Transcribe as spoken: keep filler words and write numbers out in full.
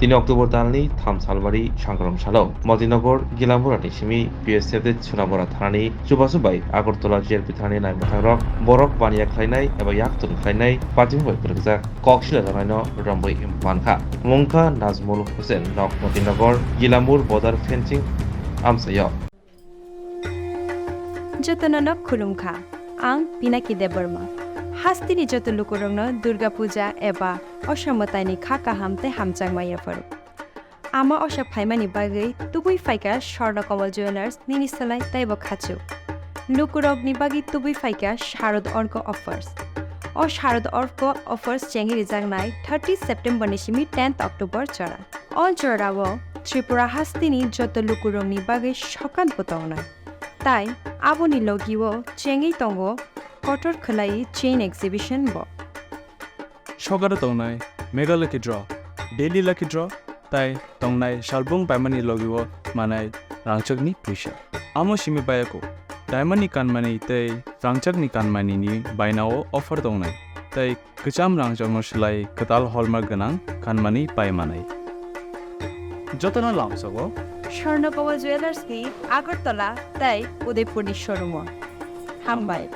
Tini October talni tham salbari Sangrong salo Modinogor Gilamura ni simi B S F de Sunabora thanani chubachu bai Agartala J L P thanani naimwthangrok borok baniya khlainai eba yaktung khlainai patimung bai kwrwkjak kok silajaknaino romwi mankha. Mungkha Najmul Hussain, nok Modinogor Gilamur border fencing amchaio. Jotono no khulumkha. Ang Pinaki Debbarma. Hasteni joto lukurokno Durga Puja eba Osha mwtaini kha kaham tei hamjakma yapharo. Ama Osha phaimani bagwi tubui phaikha Swarna Kamal Jewellers nini slai teibo khachuk. Lukurokni bagwi tubui phaikha Sharad Orko offers. O Sharad Orko offers chengwi rijaknai thirty September ni simi tenth October jora. O jorao Tripura hasteni joto lukurokni bagwi sokat bo tongnai. Tai aboni logio chengwi tongo kotor khwlai chain exhibition bo. Sokaro tongnai Mega Lucky Draw, Daily Lucky Draw, tai tongnai salbung paimani logio manai rangchakni puisa. Amo simi bayako, diamond ni kanmani tei rangchakni kanmani ni bainao offer tongnai, tei kwcham rangchakno slai kwtal hallmark gwnang kanmani pai manai. Jotono lamsogo. Swarna Kamal Jewellers ni Agartala tei Udaipur ni showroom o. Hambai.